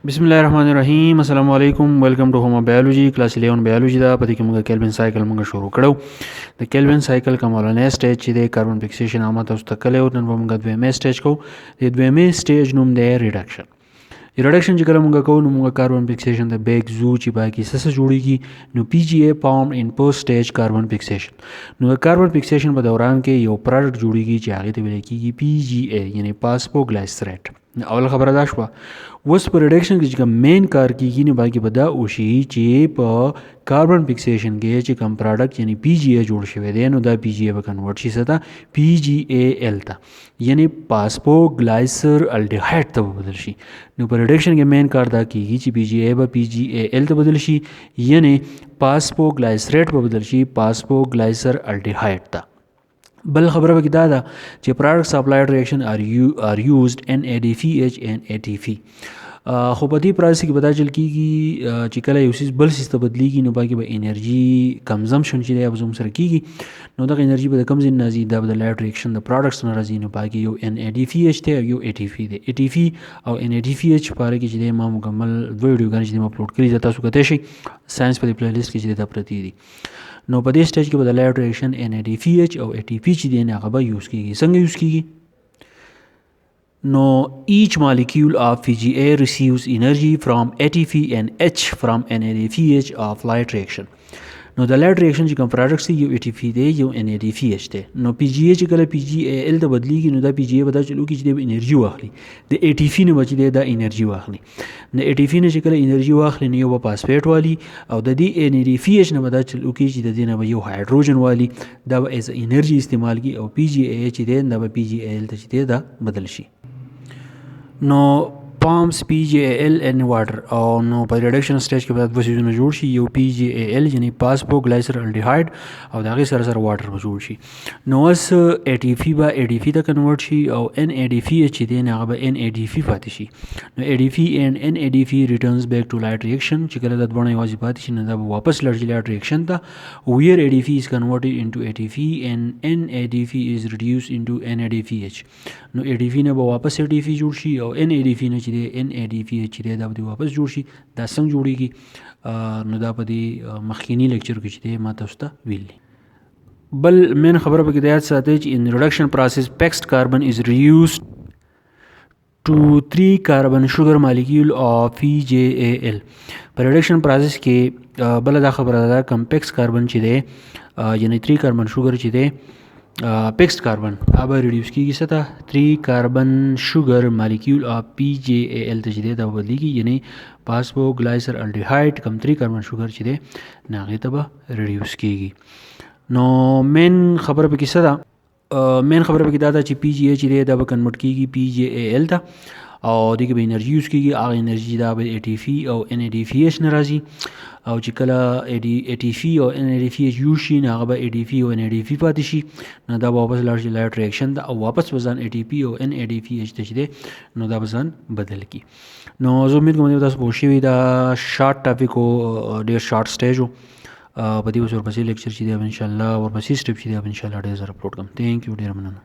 بسم الله الرحمن الرحیم. السلام علیکم. Welcome to Homa Biology class 11 biology. دا په دې کې موږ کیلوین سایکل موږ شروع کړو. د کیلوین سایکل کوم اولنی سټیج چې دی، کاربن فکسیشن، هغه تاسو ته کله. نن به موږ دویمه سټیج کوو. د دویمه سټیج نوم دی ریډکشن. ریډکشن چې کله موږ کوو، نو موږ کاربن فکسیشن د بیک زو چې باقي څه جوړیږي. نو PGA form in first stage carbon fixation. نو د کاربن فکسیشن په دوران کې یو پروډکټ جوړیږي چې هغه ته ویل کیږي PGA، یعنی پاسپوګلایسریټ. اول خبره دا شوه. اوس په ریډکشن کې چې کوم مین کار کیږي، نو باقي به دا وشي چې په کاربن فکسیشن کې چې کوم پروډکټ، یعنی PGA جوړ شوی دی، نو دا PGA به کنورټ شي څه ته؟ PGAL ته، یعنی پاسپوګلایسر الډیهایډ ته به بدل شي. نو په ریډکشن کې مین کار دا کیږي چې PGA به PGAL ته بدل شي، یعنی پاسپوګلایسریټ به بدل شي پاسپوګلایسر الډیهایډ ته. بل خبره به دا ده چې products of light reaction are used NADPH and ATP. خو په دې پروسس کې به دا چل کیږي چې کله یو څیز بل څیز ته بدلیږي، نو پکې به انرژي کنزمپشن چې دی، هغه زموږ سره کیږي. نو دغه انرژي به د کوم ځای نه راځي؟ دا به د لایټ ریاکشن د پروډکټس نه راځي. نو پکې یو NADPH دی او یو ATP دی. ATP او NADPH په اړه کې چې دی، ما مکمل دوه ویډیوګانې چې ما اپلوډ کړي دي، تاسو کتلی شئ. ساينس په دې پلی لیست کې چې دا پرتې دي. نو په دې سټیج کې به د لایټ ریاکشن NADPH او ATP چې دی، هغه به یوز کیږي. څنګه یوز کیږي؟ نو each molecule of PGA receives energy from ATP and H from NADPH of light reaction. نو د لایټ ریاکشن چې کوم پروډکټس دی، یو ATP دی، یو NADPH دی. نو PGA چې کله PGAL ته بدلیږي، نو دا PGA به دا چلو کې چې دی انرژي واخلي د ATP نه، به چې دی دا انرژي واخلي. نو ATP نه چې کله انرژي واخلي، نو یو به پاسفیټ والی او د دې NADPH نه به دا چلو کې چې د دې نه به یو هایدروجن والی. دا به از انرژي استعمال کی او PGA چې دی، دا به PGAL ته چې دی دا بدل شي. نو forms PGAL and water. او نو په ریډکشن سټیج کې به دوه څیزونه جوړ شي، یو PGAL، یعنی پاسپوګلایسر الډیهایډ، او د هغې سره سره واټر به جوړ شي. نو اوس ATP به ADP ته کنورټ شي او NADPH چې دی، هغه به NADP پاتې شي. نو ADP and NADP returns back to light reaction. چې کله دا دواړه یوازې پاتې شي، نو دا به واپس لاړ شي لایټ ریاکشن ته، where ADP is converted into ATP and NADP is reduced into NADPH. نو ADP نه به واپس ATP جوړ شي او NADP نه چې دی، NADPH چې دی، دا به واپس جوړ شي. دا څنګه جوړیږي؟ نو دا په دې مخکینی لیکچر کې چې دی، ما تاسو ته ویلي. بل مین خبره پکې د یاد ساتئ چې in reduction process, fixed carbon is reduced to 3 carbon sugar molecule of PGAL. په ریډکشن پروسس کې بل دا خبره ده، کوم فکس کاربن چې دی، یعنی 3 کاربن شوګر چې دی، فکسډ کاربن، هغه ریډیوس کیږي څه ته؟ 3 carbon sugar molecule of PGAL ته چې دی، دا بدلیږي، یعنی پاسپوګلایسر الډیهایډ کوم 3 کاربن شوګر چې دی، نو هغې ته به ریډیوس کیږي. نو مین خبره پکې څه ده؟ مین خبره پکې دا ده چې PGA چې دی، دا به کنورټ کیږي PGAL ته او دې کې به انرژي یوز کیږي. هغه انرژي دا به ATP او NADPH نه راځي او چې کله ATP او NADPH یوز شي، نو هغه به ADP او NADP پاتې شي. نو دا به واپس لاړ شي لایټ ریاکشن ته او واپس به ځان ATP او NADPH ته چې دی، نو دا به ځان بدل کړي. نو زه امید کوم تاسو پوه شوي. دا شارټ ټاپک و، ډېر شارټ سټیج و. په دې اوس ورپسې لیکچر چې دی، ان شاء الله ورپسې سټیپ چې دی، ان شاء الله ډېر زر اپلوډ کوم. Thank you, ډېر مننه.